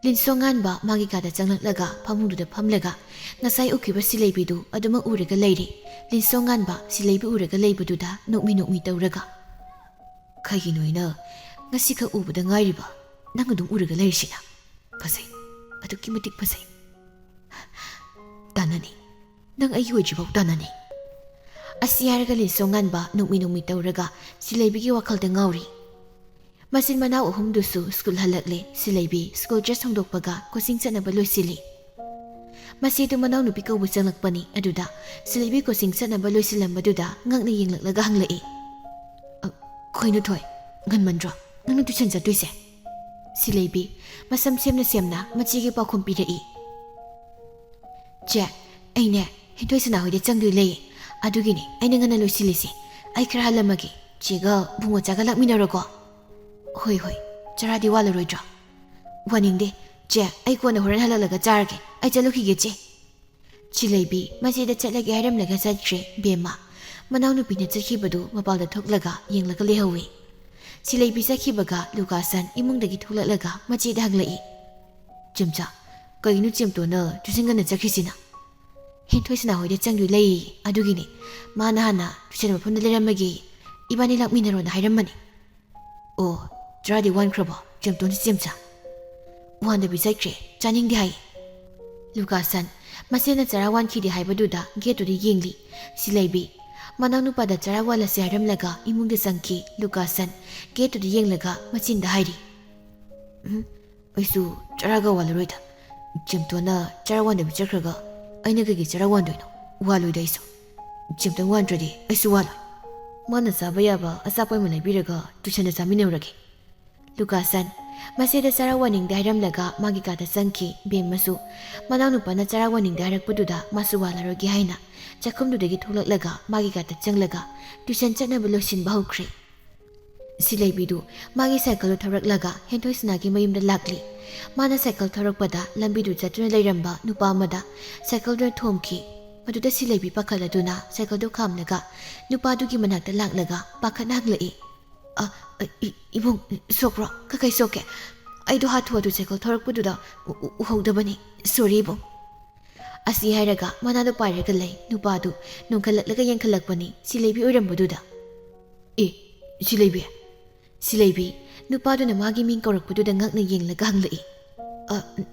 ꯂꯤꯟꯁꯣ ꯉꯥꯟꯕ ꯃꯥꯒꯤ ꯀꯥꯗ ꯆꯪꯂꯛꯂꯒ ꯐꯃꯨꯡꯗꯨꯗ ꯐꯝꯂꯒ ꯉꯁꯥꯏ ꯎꯈꯤꯕ ꯁꯤꯂꯩꯕꯤꯗꯨ ꯑꯗꯨꯃꯛ ꯎꯔꯒ ꯂꯩꯔꯦ꯫ ꯂꯤꯟꯁꯣ ꯉꯥꯟꯕ ꯁꯤꯂꯩꯕꯤ ꯎꯔꯒ ꯂꯩꯕꯗꯨꯗ ꯅꯣꯛꯃꯤ ꯅꯣꯛꯃꯤ ꯇꯧꯔꯒ, "ꯀꯩꯒꯤꯅꯣ ꯑꯩꯅ ꯉꯁꯤꯈꯛ ꯎꯕꯗ ꯉꯥꯏꯔꯤꯕ ꯅꯪ ꯑꯗꯨꯝ ꯎꯔꯒ ꯂꯩꯔꯤꯁꯤꯅ? ꯐꯖꯩ, ꯑꯗꯨꯛꯀꯤ ꯃꯇꯤꯛ ꯐꯖꯩ꯫ ꯇꯥꯟꯅꯅꯤ, ꯅꯪ ꯑꯩꯒꯤ ꯑꯣꯏꯗ꯭ꯔꯤꯐꯥꯎ ꯇꯥꯟꯅꯅꯤ꯫" ꯑꯁꯤ ꯍꯥꯏꯔꯒ ꯂꯤꯟꯁꯣ ꯉꯥꯟꯕ ꯅꯣꯛꯃꯤ ꯅꯣꯛꯃꯤ ꯇꯧꯔꯒ ꯁꯤꯂꯩꯕꯤꯒꯤ ꯋꯥꯈꯜꯗ ꯉꯥꯎꯔꯤ꯫ ꯃꯆꯤꯟ ꯃꯅꯥꯎ ꯑꯍꯨꯝꯗꯨꯁꯨ ꯁ꯭ꯀꯨꯜ ꯍꯜꯂꯛꯂꯦ꯫ ꯁꯤꯂꯩꯕꯤ ꯁ꯭ꯀꯨꯜ ꯗ꯭ꯔꯦꯁ ꯍꯣꯡꯗꯣꯛꯄꯒ ꯀꯣꯆꯤꯡ ꯆꯠꯅꯕ ꯂꯣꯏꯁꯤꯜꯂꯤ꯫ ꯃꯆꯦꯗꯨ ꯃꯅꯥꯎꯅꯨꯄꯤ ꯀꯧꯕ ꯆꯪꯂꯛꯄꯅꯤ꯫ ꯑꯗꯨꯗ ꯁꯤꯂꯩꯕꯤ ꯀꯣꯆꯤꯡ ꯆꯠꯅꯕ ꯂꯣꯏꯁꯤꯜꯂꯝꯕꯗꯨꯗ ꯉꯛꯅ ꯌꯦꯡꯂꯛꯂꯒ ꯍꯪꯂꯛꯏ, "ꯑ, ꯀꯩꯅꯣ ꯊꯣꯏ, ꯉꯟꯃꯟꯗ꯭ꯔꯣ ꯅꯪꯅ ꯇ꯭ꯌꯨꯁꯟ ꯆꯠꯇꯣꯏꯁꯦ?" ꯁꯤꯂꯩꯕꯤ ꯃꯁꯝ ꯁꯦꯝꯅ ꯁꯦꯝꯅ ꯃꯆꯦꯒꯤ ꯄꯥꯎꯈꯨꯝ ꯄꯤꯔꯛꯏ꯫ "ꯆꯦ, ꯑꯩꯅꯦ ꯍꯦꯟꯊꯣꯏ ꯁꯅꯥ ꯍꯣꯏꯗ ꯆꯪꯗꯣꯏ ꯂꯩꯌꯦ, ꯑꯗꯨꯒꯤꯅꯦ ꯑꯩꯅ ꯉꯟꯅ ꯂꯣꯏꯁꯤꯜꯂꯤꯁꯦ꯫ ꯑꯩ ꯈꯔ ꯍꯜꯂꯝꯃꯒꯦ, ꯆꯦꯒ ꯕꯨꯡꯉꯣ ꯆꯥꯒ ꯂꯥꯛꯃꯤꯟꯅꯔꯣꯀꯣ꯫" "ꯍꯣꯏ ꯍꯣꯏ, ꯆꯔꯥꯗꯤ ꯋꯥꯜꯂꯔꯣꯏꯗ꯭ꯔꯣ?" "ꯋꯥꯅꯤꯡꯗꯦ ꯆꯦ, ꯑꯩ ꯀꯣꯟꯅ ꯍꯣꯔꯦꯟ ꯍꯜꯂꯛꯂꯒ ꯆꯥꯔꯒꯦ, ꯑꯩ ꯆꯠꯂꯨꯈꯤꯒꯦ ꯆꯦ꯫" ꯁꯤꯂꯩꯕꯤ ꯃꯆꯦꯗ ꯆꯠꯂꯒꯦ ꯍꯥꯏꯔꯝꯂꯒ ꯆꯠꯈ꯭ꯔꯦ꯫ ꯕꯦꯝꯃ ꯃꯅꯥꯎꯅꯨꯄꯤꯅ ꯆꯠꯈꯤꯕꯗꯨ ꯃꯄꯥꯜꯗ ꯊꯣꯛꯂꯒ ꯌꯦꯡꯂꯒ ꯂꯩꯍꯧꯏ꯫ ꯁꯤꯂꯩꯕꯤ ꯆꯠꯈꯤꯕꯒ ꯂꯨꯀꯥꯁꯟ ꯏꯃꯨꯡꯗꯒꯤ ꯊꯣꯛꯂꯛꯂꯒ ꯃꯆꯦꯗ ꯍꯪꯂꯛꯏ, "ꯆꯦꯝꯆꯥ, ꯀꯩꯅꯣ ꯆꯦꯝꯇꯣꯟꯅ ꯇ꯭ꯌꯨꯁꯟ ꯉꯟꯅ ꯆꯠꯈ꯭ꯔꯤꯁꯤꯅ?" "ꯍꯦꯟꯊꯣꯏ ꯁꯅꯥ ꯍꯣꯏꯗ ꯆꯪꯗꯣꯏ ꯂꯩꯌꯦ, ꯑꯗꯨꯒꯤꯅꯦ꯫ ꯃꯥꯅ ꯍꯥꯟꯅ ꯇ꯭ꯌꯨꯁꯟ ꯃꯐꯝꯗ ꯂꯩꯔꯝꯃꯒꯦ, ꯏꯕꯥꯅꯤ ꯂꯥꯛꯃꯤꯟꯅꯔꯣꯅ ꯍꯥꯏꯔꯝꯕꯅꯦ꯫" "ꯑꯣ, ꯆꯔꯥꯗꯤ ꯋꯥꯟꯈ꯭ꯔꯕꯣ ꯆꯦꯝꯇꯣꯟ ꯆꯦꯝꯆꯥ?" "ꯋꯥꯟꯗꯕꯤ ꯆꯠꯈ꯭ꯔꯦ, ꯆꯥꯅꯤꯡꯗꯦ ꯍꯥꯏ꯫" ꯂꯨꯀꯥꯁꯟ ꯃꯆꯦꯅ ꯆꯔꯥ ꯋꯥꯟꯈꯤꯗꯦ ꯍꯥꯏꯕꯗꯨꯗ ꯒꯦꯠꯇꯨꯗ ꯌꯦꯡꯂꯤ꯫ ꯁꯤꯂꯩꯕꯤ ꯃꯅꯥꯎꯅꯨꯄꯥꯗ ꯆꯔꯥ ꯋꯥꯜꯂꯁꯦ ꯍꯥꯏꯔꯝꯂꯒ ꯏꯃꯨꯡꯗ ꯆꯪꯈꯤ꯫ ꯂꯨꯀꯥꯁꯟ ꯒꯦꯠꯇꯨꯗ ꯌꯦꯡꯂꯒ ꯃꯆꯤꯟꯗ ꯍꯥꯏꯔꯤ, "ꯎꯝ, ꯑꯩꯁꯨ ꯆꯔꯥꯒ ꯋꯥꯜꯂꯔꯣꯏꯗ, ꯆꯦꯝꯇꯣꯟꯅ ꯆꯔꯥ ꯋꯥꯟꯗꯕꯤ ꯆꯠꯈ꯭ꯔꯒ ꯑꯩꯅ ꯀꯩꯒꯤ ꯆꯔꯥ ꯋꯥꯟꯗꯣꯏꯅꯣ? ꯋꯥꯜꯂꯣꯏꯗ ꯑꯩꯁꯨ꯫ ꯆꯦꯝꯇꯣꯟ ꯋꯥꯟꯗ꯭ꯔꯗꯤ ꯑꯩꯁꯨ ꯋꯥꯜꯂꯣꯏ꯫ ꯃꯥꯅ ꯆꯥꯕ ꯌꯥꯕ ꯑꯆꯥꯄꯣꯠ ꯑꯃ ꯂꯩꯕꯤꯔꯒ ꯇ꯭ꯌꯨꯁꯟꯗ ꯆꯥꯃꯤꯟꯅꯧꯔꯒꯦ꯫ ꯂꯨꯀꯥꯁꯟ ꯃꯆꯦꯗ ꯆꯔꯥ ꯋꯥꯅꯤꯡꯗꯦ ꯍꯥꯏꯔꯝꯂꯒ ꯃꯥꯒꯤ ꯀꯥꯗ ꯆꯪꯈꯤ꯫ ꯕꯦꯝꯃꯁꯨ ꯃꯅꯥꯎꯅꯨꯄꯥꯅ ꯆꯔꯥ ꯋꯥꯅꯤꯡꯗꯦ ꯍꯥꯏꯔꯛꯄꯗꯨꯗ ꯃꯥꯁꯨ ꯋꯥꯜꯂꯔꯣꯏꯒꯦ ꯍꯥꯏꯅ ꯆꯥꯛꯈꯨꯝꯗꯨꯗꯒꯤ ꯊꯣꯛꯂꯛꯂꯒ ꯃꯥꯒꯤ ꯀꯥꯗ ꯆꯪꯂꯒ ꯇ꯭ꯌꯨꯁꯟ ꯆꯠꯅꯕ ꯂꯣꯏꯁꯤꯟꯕ ꯍꯧꯈ꯭ꯔꯦ꯫ ꯁꯤꯂꯩꯕꯤꯗꯨ ꯃꯥꯒꯤ ꯁꯥꯏꯀꯜꯗꯨ ꯊꯧꯔꯛꯂꯒ ꯍꯦꯟꯊꯣꯏ ꯁꯅꯥꯒꯤ ꯃꯌꯨꯝꯗ ꯂꯥꯛꯂꯤ꯫ ꯃꯥꯅ ꯁꯥꯏꯀꯜ ꯊꯧꯔꯛꯄꯗ ꯂꯝꯕꯤꯗꯨ ꯆꯠꯇꯨꯅ ꯂꯩꯔꯝꯕ ꯅꯨꯄꯥ ꯑꯃꯗ ꯁꯥꯏꯀꯜꯗꯨꯅ ꯊꯣꯝꯈꯤ꯫ ꯃꯗꯨꯗ ꯁꯤꯂꯩꯕꯤ ꯄꯥꯈꯠꯂꯗꯨꯅ ꯁꯥꯏꯀꯜꯗꯨ ꯈꯥꯝꯂꯒ ꯅꯨꯄꯥꯗꯨꯒꯤ ꯃꯅꯥꯛꯇ ꯂꯥꯛꯂꯒ ꯄꯥꯈꯠꯅ ꯍꯪꯂꯛꯏ, "ꯑ, ꯑ, ꯏ-, ꯏꯕꯨꯡ, ꯁꯣꯛꯄ꯭ꯔꯣ? ꯀꯀꯩ ꯁꯣꯛꯀꯦ? ꯑꯩꯗꯣ ꯍꯥꯊꯨ ꯍꯥꯊꯨ ꯁꯥꯏꯀꯜ ꯊꯧꯔꯛꯄꯗꯨꯗ ꯎ-, ꯎ-, ꯎꯍꯧꯗꯕꯅꯤ꯫ ꯁꯣꯔꯤ ꯏꯕꯨꯡ꯫" ꯑꯁꯤ ꯍꯥꯏꯔꯒ ꯃꯅꯥꯗꯣ ꯄꯥꯏꯔꯒ ꯂꯩ꯫ ꯅꯨꯄꯥꯗꯨ ꯅꯣꯡꯈꯠꯂꯛꯂꯒ ꯌꯦꯡꯈꯠꯂꯛꯄꯅꯤ, ꯁꯤꯂꯩꯕꯤ ꯑꯣꯏꯔꯝꯕꯗꯨꯗ꯫ "ꯑꯦ, ꯁꯤꯂꯩꯕꯤ!" ꯁꯤꯂꯩꯕꯤ ꯅꯨꯄꯥꯗꯨꯅ ꯃꯥꯒꯤ ꯃꯤꯡ ꯀꯧꯔꯛꯄꯗꯨꯗ ꯉꯛꯅ ꯌꯦꯡꯂꯒ ꯍꯪꯂꯛꯏ, "ꯑ,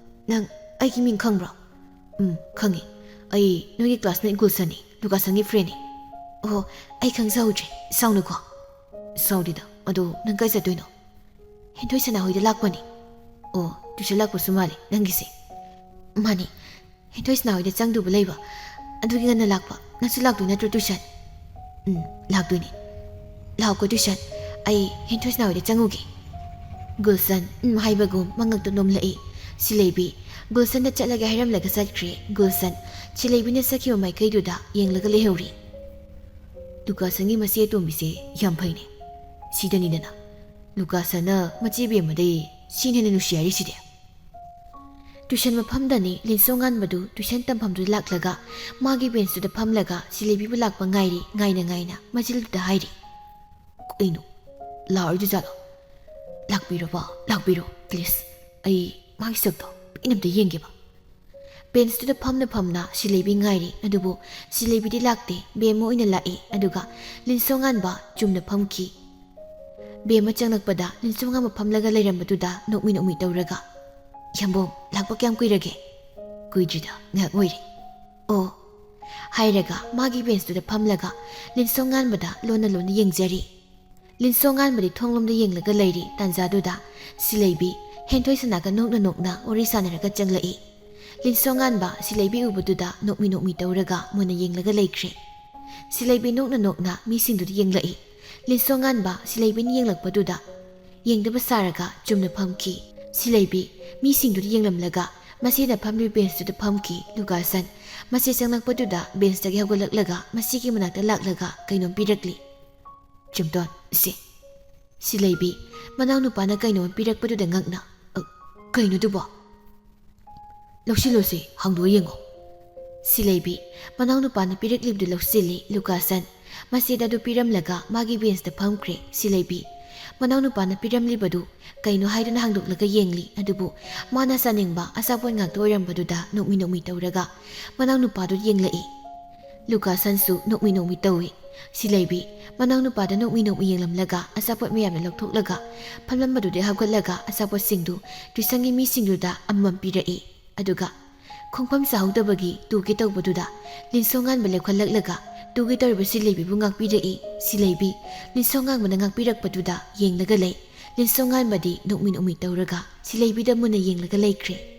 ꯅꯪ ꯑꯩꯒꯤ ꯃꯤꯡ ꯈꯪꯕ꯭ꯔꯣ?" "ꯎꯝ, ꯈꯪꯉꯤ꯫ ꯑꯩ ꯅꯣꯏꯒꯤ ꯀ꯭ꯂꯥꯁꯃꯦꯠ ꯒꯨꯜꯁꯟꯅꯤ, ꯂꯨꯀꯥꯁꯟꯒꯤ ꯐ꯭ꯔꯦꯟꯅꯤ꯫" "ꯑꯣ, ꯑꯩ ꯈꯪꯖꯍꯧꯗ꯭ꯔꯦ꯫ ꯁꯥꯎꯅꯨꯀꯣ꯫" "ꯁꯥꯎꯗꯦꯗ꯫ ꯑꯗꯣ ꯅꯪ ꯀꯥꯏ ꯆꯠꯇꯣꯏꯅꯣ?" "ꯍꯦꯟꯊꯣꯏ ꯁꯅꯥꯍꯣꯏꯗ ꯂꯥꯛꯄꯅꯤ꯫" "ꯑꯣ, ꯇ꯭ꯌꯨꯁꯟ ꯂꯥꯛꯄꯁꯨ ꯃꯥꯜꯂꯦ ꯅꯪꯒꯤꯁꯦ꯫" "ꯃꯥꯅꯤ, ꯍꯦꯟꯊꯣꯏ ꯁꯅꯥꯍꯣꯏꯗ ꯆꯪꯗꯨꯕ ꯂꯩꯕ, ꯑꯗꯨꯒꯤ ꯉꯟꯅ ꯂꯥꯛꯄ꯫ ꯅꯪꯁꯨ ꯂꯥꯛꯇꯣꯏ ꯅꯠꯇ꯭ꯔꯣ ꯇ꯭ꯌꯨꯁꯟ?" "ꯎꯝ, ꯂꯥꯛꯇꯣꯏꯅꯤ꯫ ꯂꯥꯛꯑꯣꯀꯣ ꯇ꯭ꯌꯨꯁꯟ, ꯑꯩ ꯍꯦꯟꯊꯣꯏ ꯁꯅꯥꯍꯣꯏꯗ ꯆꯪꯉꯨꯒꯦ꯫" ꯒꯨꯜꯁꯟ ꯎꯝ ꯍꯥꯏꯕꯒꯨꯝ ꯃꯉꯛꯇ ꯅꯣꯝꯂꯛꯏ꯫ ꯁꯤꯂꯩꯕꯤ ꯒꯨꯜꯁꯟꯗ ꯆꯠꯂꯒꯦ ꯍꯥꯏꯔꯝꯂꯒ ꯆꯠꯈ꯭ꯔꯦ꯫ ꯒꯨꯜꯁꯟ ꯁꯤꯂꯩꯕꯤꯅ ꯆꯠꯈꯤꯕ ꯃꯥꯏꯀꯩꯗꯨꯗ ꯌꯦꯡꯂꯒ ꯂꯩꯍꯧꯔꯤ꯫ ꯂꯨꯀꯥꯁꯟꯒꯤ ꯃꯆꯦ ꯑꯇꯣꯝꯕꯤꯁꯦ ꯌꯥꯝ ꯐꯩꯅꯦ꯫ ꯁꯤꯗꯅꯤꯗꯅ ꯂꯨꯀꯥꯁꯟꯅ ꯃꯆꯦ ꯕꯦꯝꯃꯗꯩ ꯁꯤꯅ ꯍꯦꯟꯅ ꯅꯨꯡꯁꯤ ꯍꯥꯏꯔꯤꯁꯤꯗꯤ꯫ ꯇ꯭ꯌꯨꯁꯟ ꯃꯐꯝꯗꯅꯤ ꯂꯤꯟꯁꯣ ꯉꯥꯟꯕꯗꯨ ꯇ꯭ꯌꯨꯁꯟ ꯇꯝꯐꯝꯗꯨꯗ ꯂꯥꯛꯂꯒ ꯃꯥꯒꯤ ꯕꯦꯟꯁꯇꯨꯗ ꯐꯝꯂꯒ ꯁꯤꯂꯩꯕꯤꯕꯨ ꯂꯥꯛꯄ ꯉꯥꯏꯔꯤ꯫ ꯉꯥꯏꯅ ꯉꯥꯏꯅ ꯃꯆꯤꯜꯗꯨꯗ ꯍꯥꯏꯔꯤ, "ꯀꯩꯅꯣ? ꯂꯥꯛꯑꯣꯏꯗꯣꯏꯖꯥꯠꯂꯣ? ꯂꯥꯛꯄꯤꯔꯣꯕ, ꯂꯥꯛꯄꯤꯔꯣ, ꯄ꯭ꯂꯤꯖ꯫ ꯑꯩ ꯃꯥꯒꯤ ꯁꯛꯇꯣ ꯄꯦꯟꯅ ꯑꯝꯇ ꯌꯦꯡꯒꯦꯕ꯫" ꯕꯦꯟꯁꯇꯨꯗ ꯐꯝꯅ ꯐꯝꯅ ꯁꯤꯂꯩꯕꯤ ꯉꯥꯏꯔꯤ꯫ ꯑꯗꯨꯕꯨ ꯁꯤꯂꯩꯕꯤꯗꯤ ꯂꯥꯛꯇꯦ꯫ ꯕꯦꯝꯃ ꯑꯣꯏꯅ ꯂꯥꯛꯏ꯫ ꯑꯗꯨꯒ ꯂꯤꯟꯁꯣ ꯉꯥꯟꯕ ꯆꯨꯝꯅ ꯐꯝꯈꯤ꯫ ꯕꯦꯝꯃ ꯆꯪꯂꯛꯄꯗ ꯂꯤꯟꯁꯣ ꯉꯥꯟꯕ ꯐꯝꯂꯒ ꯂꯩꯔꯝꯕꯗꯨꯗ ꯅꯣꯛꯃꯤ ꯅꯣꯛꯃꯤ ꯇꯧꯔꯒ, "ꯌꯥꯝꯕꯣꯝ, ꯂꯥꯛꯄ ꯀꯌꯥꯝ ꯀꯨꯏꯔꯒꯦ?" "ꯀꯨꯏꯗ꯭ꯔꯤꯗ, ꯉꯥꯏꯍꯥꯛ ꯑꯣꯏꯔꯦ꯫" "ꯑꯣ," ꯍꯥꯏꯔꯒ ꯃꯥꯒꯤ ꯕꯦꯟꯁꯇꯨꯗ ꯐꯝꯂꯒ ꯂꯤꯟꯁꯣ ꯉꯥꯟꯕꯗ ꯂꯣꯟꯅ ꯂꯣꯟꯅ ꯌꯦꯡꯖꯔꯤ꯫ ꯂꯤꯟꯁꯣ ꯉꯥꯟꯕꯗꯤ ꯊꯣꯡꯂꯣꯝꯗ ꯌꯦꯡꯂꯒ ꯂꯩꯔꯤ꯫ ꯇꯥꯟꯖꯥꯗꯨꯗ ꯁꯤꯂꯩꯕꯤ ꯍꯦꯟꯊꯣꯏ ꯁꯅꯥꯒ ꯅꯣꯛꯅ ꯅꯣꯛꯅ ꯋꯥꯔꯤ ꯁꯥꯟꯅꯔꯒ ꯆꯪꯂꯛꯏ꯫ ꯂꯤꯟꯁꯣꯉꯥꯟꯕ ꯁꯤꯂꯩꯕꯤ ꯎꯕꯗꯨꯗ ꯅꯣꯛꯃꯤ ꯅꯣꯛꯃꯤ ꯇꯧꯔꯒ ꯃꯨꯟꯅ ꯌꯦꯡꯂꯒ ꯂꯩꯈ꯭ꯔꯦ꯫ ꯁꯤꯂꯩꯕꯤ ꯅꯣꯛꯅ ꯅꯣꯛꯅ ꯃꯤꯁꯤꯡꯗꯨꯗ ꯌꯦꯡꯂꯛꯏ꯫ ꯂꯤꯟꯁꯣꯉꯥꯟꯕ ꯁꯤꯂꯩꯕꯤꯅ ꯌꯦꯡꯂꯛꯄꯗꯨꯗ ꯌꯦꯡꯗꯕ ꯁꯥꯔꯒ ꯆꯨꯝꯅ ꯐꯝꯈꯤ꯫ ꯁꯤꯂꯩꯕꯤ ꯃꯤꯁꯤꯡꯗꯨꯗ ꯌꯦꯡꯂꯝꯂꯒ ꯃꯁꯦꯅ ꯐꯝꯂꯤꯕ ꯕꯦꯟꯁꯇꯨꯗ ꯐꯝꯈꯤ꯫ ꯂꯨꯀꯥꯁꯟ ꯃꯁꯦ ꯆꯪꯂꯛꯄꯗꯨꯗ ꯕꯦꯟꯁꯇꯒꯤ ꯍꯧꯒꯠꯂꯛꯂꯒ ꯃꯁꯤꯒꯤ ꯃꯅꯥꯛꯇ ꯂꯥꯛꯂꯒ ꯀꯩꯅꯣꯝ ꯄꯤꯔꯛꯂꯤ꯫ ꯆꯦꯝꯇꯣꯟ, ꯁꯤ꯫ ꯁꯤꯂꯩꯕꯤ ꯃꯅꯥꯎꯅꯨꯄꯥꯅ ꯀꯩꯅꯣꯝ ꯄꯤꯔꯛꯄꯗꯨꯗ ꯉꯛꯅ, "ꯑ, ꯀꯩꯅꯣꯗꯨꯕꯣ?" "ꯂꯧꯁꯤꯜꯂꯣꯁꯤ, ꯍꯥꯡꯗꯣꯛꯑ ꯌꯦꯡꯉꯣ꯫" ꯁꯤꯂꯩꯕꯤ ꯃꯅꯥꯎꯅꯨꯄꯥꯅ ꯄꯤꯔꯛꯂꯤꯕꯗꯨ ꯂꯧꯁꯤꯜꯂꯤ꯫ ꯂꯨꯀꯥꯁꯟ ꯃꯁꯦꯗ ꯑꯗꯨ ꯄꯤꯔꯝꯂꯒ ꯃꯥꯒꯤ ꯕꯦꯟꯁꯇ ꯐꯝꯈ꯭ꯔꯦ꯫ ꯁꯤꯂꯩꯕꯤ ꯃꯅꯥꯎꯅꯨꯄꯥꯅ ꯄꯤꯔꯝꯂꯤꯕꯗꯨ ꯀꯩꯅꯣ ꯍꯥꯏꯗꯨꯅ ꯍꯥꯡꯗꯣꯛꯂꯒ ꯌꯦꯡꯂꯤ꯫ ꯑꯗꯨꯕꯨ ꯃꯥꯅ ꯆꯥꯅꯤꯡꯕ ꯑꯆꯥꯄꯣꯠ ꯉꯥꯛꯇ ꯑꯣꯏꯔꯝꯕꯗꯨꯗ ꯅꯣꯛꯃꯤ ꯅꯣꯛꯃꯤ ꯇꯧꯔꯒ ꯃꯅꯥꯎꯅꯨꯄꯥꯗꯨ ꯌꯦꯡꯂꯛꯏ꯫ ꯂꯨꯀꯥꯁꯟꯁꯨ ꯅꯣꯛꯃꯤ ꯅꯣꯛꯃꯤ ꯇꯧꯏ꯫ ꯁꯤꯂꯩꯕꯤ ꯃꯅꯥꯎꯅꯨꯄꯥꯗ ꯅꯣꯛꯃꯤ ꯅꯣꯛꯃꯤ ꯌꯦꯡꯂꯝꯂꯒ ꯑꯆꯥꯄꯣꯠ ꯃꯌꯥꯝꯅ ꯂꯧꯊꯣꯛꯂꯒ ꯐꯝꯂꯝꯕꯗꯨꯗꯩ ꯍꯧꯒꯠꯂꯒ ꯑꯆꯥꯄꯣꯠꯁꯤꯡꯗꯨ ꯇ꯭ꯌꯨꯁꯟꯒꯤ ꯃꯤꯁꯤꯡꯗꯨꯗ ꯑꯃꯃꯝ ꯄꯤꯔꯛꯏ꯫ ꯑꯗꯨꯒ ꯈꯣꯡꯐꯝ ꯆꯥꯍꯧꯗꯕꯒꯤ ꯇꯨꯒꯦ ꯇꯧꯕꯗꯨꯗ ꯂꯤꯟꯁꯣꯉꯥꯟꯕ ꯂꯦꯞꯈꯠꯂꯛꯂꯒ ꯇꯨꯒꯦ ꯇꯧꯔꯤꯕ ꯁꯤꯂꯩꯕꯤꯕꯨ ꯉꯥꯛꯄꯤꯔꯛꯏ꯫ ꯁꯤꯂꯩꯕꯤ ꯂꯤꯟꯁꯣꯉꯥꯟꯕꯅ ꯉꯥꯛꯄꯤꯔꯛꯄꯗꯨꯗ ꯌꯦꯡꯂꯒ ꯂꯩ꯫ ꯂꯤꯟꯁꯣꯉꯥꯟꯕꯗꯤ ꯅꯣꯛꯃꯤ ꯅꯣꯛꯃꯤ ꯇꯧꯔꯒ ꯁꯤꯂꯩꯕꯤꯗ ꯃꯨꯟꯅ ꯌꯦꯡꯂꯒ ꯂꯩꯈ꯭ꯔꯦ꯫